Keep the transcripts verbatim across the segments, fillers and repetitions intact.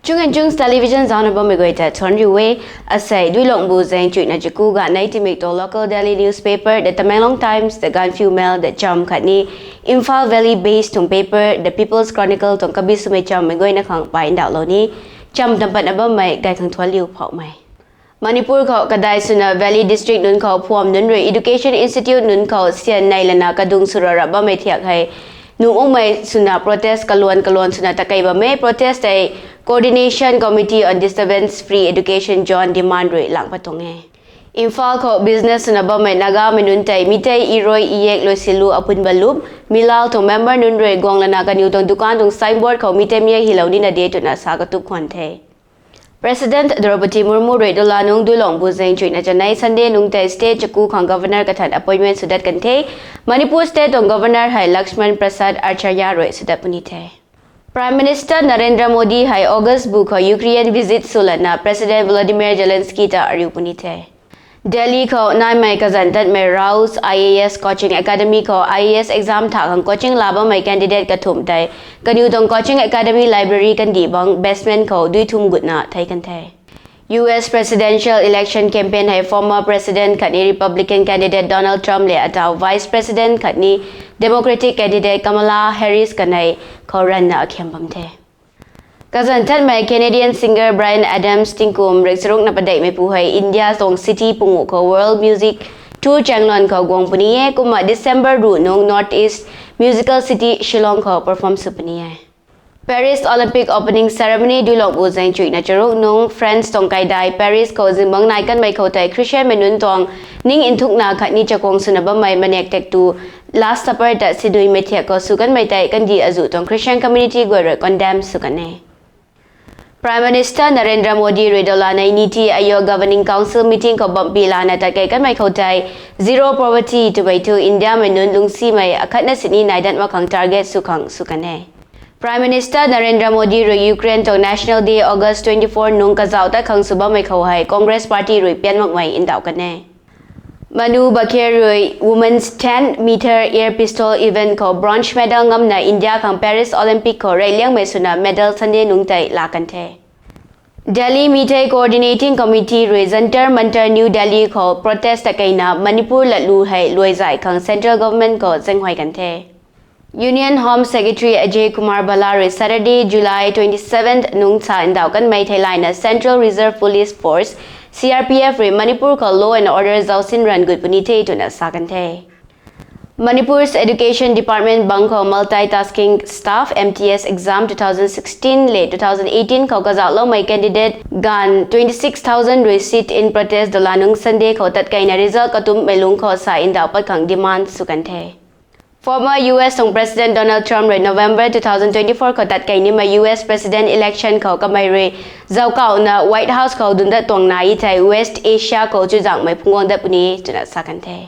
Chung and Chungs Television zaucna bammei guay ta thuanc riu e. Asei Duilongbu zaeng chuihna chaku ganei timik tuang local daily newspaper The Tamenglong Times, The Gaanphiu Mail, The Cham khatni Imphal Valley based tuang paper The People's Chronicle tuang kabi swmei chammei guayna khang pay ndauhlou ni. Cham tam patna bammei gay khang thuanc liu phouhmei. Manipur khou kadai swna Valley District nunc khou phuam nunc rui Education Institute nunc khou syan nei lana kadung swra rap bammei thiak hei nuh makmei swna protest kaluan kaluan swna takei bam e. Protest tei Coordination Committee on Disturbance Free Education Zone demand rui lang pat tuang e. Imphal khou business swna bammei Nagamei nunc tei Meitei Iroi Iyek Loisilu Apunba Lup, Milal tuang member nunc rui guang lana kaniw tuang dukan tuang signboard khou Meitei Iyek hylou nina de twna sa katup khwan the. President Droupadi Murmu rui dola nung Duilongbu zaeng chuihna chanei Sunday nungc tei state chaku khang Governor kathan appointment swdat kan the. Manipur state tuang Governor hei Lakshman Prasad Acharya rui swdat puni the. Prime Minister Narendra Modi hei August bu khou Ukraine visit sw lana President Volodymyr Zelensky ta ariu puni the. Delhi khou naimei kazanc tatmei Rouse I A S Coaching Academy khou I A S exam tha khang coaching la bammei candidate kathumh tei kaniw tuang coaching academy library kandih bang basement khou dui thum gutna thei kan the. U S presidential election campaign hei former president khatni Republican candidate Donald Trump le ataw vice president khatni Democratic candidate Kamala Harris kanei khou ranna akhiam bam the. Kazanc tatmei Canadian singer Bryan Adams tingkum rikcharukna padeihmeipu hei India tuang city punguh khou World Music Tour chaengluan khou guang puni e. Kumna December ruh nung North East musical city Shillong khou perform sw puni e. Paris Olympic opening ceremony Duilongbu zaeng chuihna charuk nung France tuang kaidai Paris khou zingbangc nai kanmei khou tei Christianmei nunc tuang ning nthukna khatni chakhwang swna bammei manek taktu Last Supper ta siduimei thiak khou sw kanmei tei kandih azuh tuang Christian community guay rui condemn sw kan e. Prime Minister Narendra Modi rui dola nei NITI Aayog Governing Council meeting khou bampi lana tatkei kanmei khou tei zero poverty twmei thu Indiamei nunc lungcsimei akhatna sini nai dat mak khang target sw khang sw kan e. Prime Minister Narendra Modi rui Ukraine tuang National Day August twenty-four nung kazauh tat khang sw bammei khou hei Congress Party rui pian makmei ndauh kan e. Manu Bhaker rui women's ten meter air pistol event khou bronze medal ngamna India khang Paris Olympic khou reyliangmei swna medal Sunday nungc tei laa kan the. Delhi Meitei Coordinating Committee rui Jantar Mantar New Delhi khou protest takeina Manipur latlu hei luaizay khang central government khou zaenghuay kan the. Union Home Secretary Ajay Kumar Bhalla rui Saturday, July twenty-seventh nungc sa ndauh kanmei theilayna Central Reserve Police Force, C R P F rui Manipur khou law and order zaucsin ranv gut puni the twna sa kan the. Manipur's Education Department bang khou Multitasking Staff, M T S exam two thousand sixteen le two thousand eighteen khou kazauhloumei candidate ganv twenty-six thousand rui sit-in protest dola nung Sunday khou tatkeina result katumhmei lungc khou sa ndauh pat khang demand sw kan the. Former U S tuang President Donald Trump rui November two thousand twenty-four khou tatkei nimei U S President election khou kamei rui zauckauhna White House khou dun dat tuang nai thei West Asia khou chuzaenghmei phungc guang dat puni twna sa kan the.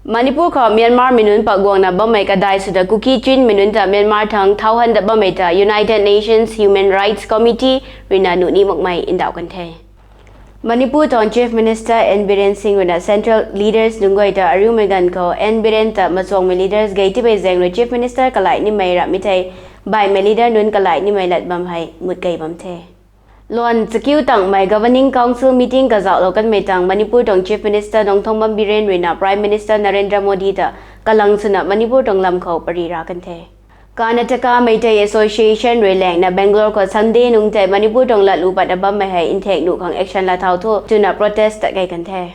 Manipur khou Myanmarmei nunc pat guangna bammei kadai swda Kuki Chinmei nunc ta Myanmar thangc thau han dat bammei ta United Nations Human Rights Committee ruina nuh ni makmei ndauh kan the. Manipur tuang Chief Minister N Biren Singh ruina central leaders nunc guay ta ariumei ganv khou N Biren ta machuangmei leaders gei tipei zaeng rui Chief Minister kalai nimei rapmei thei baihmei leader nunc kalai nimei lat bam hei mut kei bam the. Luan chakiu tangmei Governing Council meeting kazauhlou kanmei tang Manipur tuang Chief Minister Nongthombam Biren ruina Prime Minister Narendra Modi ta kalang swna Manipur tuang lam khou pary ra kan the. Karnataka Meitei Association rui laengna Bangalore khou Sunday nungc tei Manipur tuang latlu patna bammei hei nthek nuh khang action laa thau tho twna protest tatkei kan the.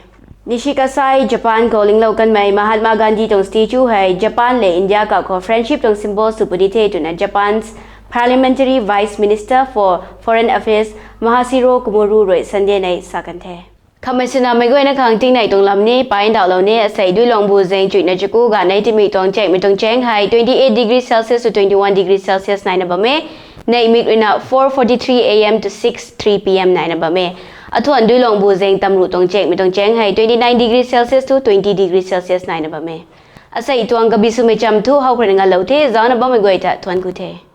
Nishikasai, Japan khou linglou kanmei Mahatma Gandhi tuang statue hei Japan le India kau khou friendship tuang symbol sw puni the twna Japan's Parliamentary Vice Minister for Foreign Affairs Masahiro Komuro rui Sunday nei sa kan the. Khamei swna meic guayna khang tingnei tuang lam ni pay ndauhlou ni. Asei Duilongbu zaeng chuihna chaku ganei timik tuang chakmei tuang chaeng hei twenty-eight degree Celsius to twenty-one degree Celsius naina bam e. Neihmik ruina four forty-three A M to six three P M naina bam e. Athuan Duilongbu zaeng tamruh tuang chakmei tuang chaeng hei twenty-nine degree Celsius to twenty degree Celsius naina bam e. Asei tuang kabi swmei cham thu howkhrana ngalou the. Zaucna bammei guay ta thuanc ku the.